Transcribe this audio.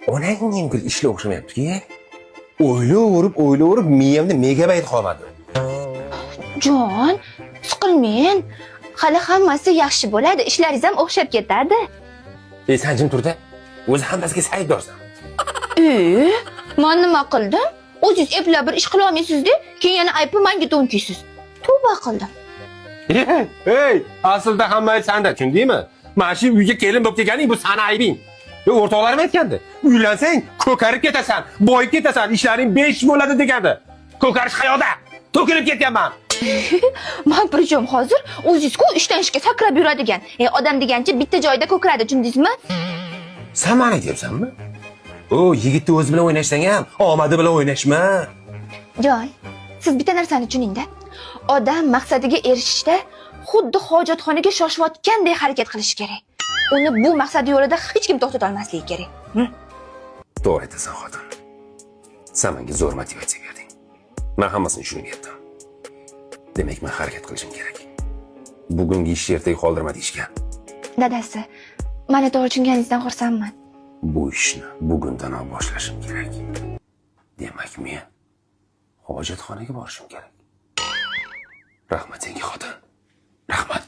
Onang ham ishlar o'xshamayapti-ki. O'ylayverib, o'ylayverib miyamda megabayt qolmadi. Jon, siqilmang. Hali hammasi yaxshi bo'ladi, ishlaringiz ham o'xshab ketadi. Ey, san jim turda. O'zi hammasiga aybdorsan. E, man nima qildim? O'zingiz eplab bir ish qila olmaysiz-da, keyin yana aybni menga to'nkaysiz. Tavba qildim. Ey, aslida hamma ayb sanda, tushundingmi? Mana shu uyga kelin bo'lib kelganing bu sani aybing. O'rtoqlarim aytgandi. Uylansang ko'karib ketasan, boyib ketasan, ishlaring 5 bo'ladi degandi. Ko'karish qayoqda? To'kilib ketganman. Man причем hozir o'zingiz-ku ishdan ishga sakrab yuradigan. E, odam degancha bitta joyda ko'kradi, tushundingizmi? Sen mani aytyapsanmi? O, yigitni o'zi bilan o'ynashsang ham, omadi bilan o'ynashma. Jon, siz bitta narsani tushuningda. Odam maqsadiga erishishda xuddi hojatxonaga shoshayotgandek harakat qilishi kerak. Uni bu maqsadi yo'lida hech kim to'xtata olmasligi kerak. To'g'ri aytasan, xotin. Sen menga zo'r motivatsiya berding. Men hammasini tushunib yetdim. Demak, men harakat qilishim kerak. Bugungi ishni ertaga qoldirma deyishgan. Dadasi, mani to'g'ri tushunganingizdan xursandman. Bu ishni bugundanoq boshlashim kerak. Demak, men hojatxonaga borishim kerak. Rahmat senga, xotin. Rahmat.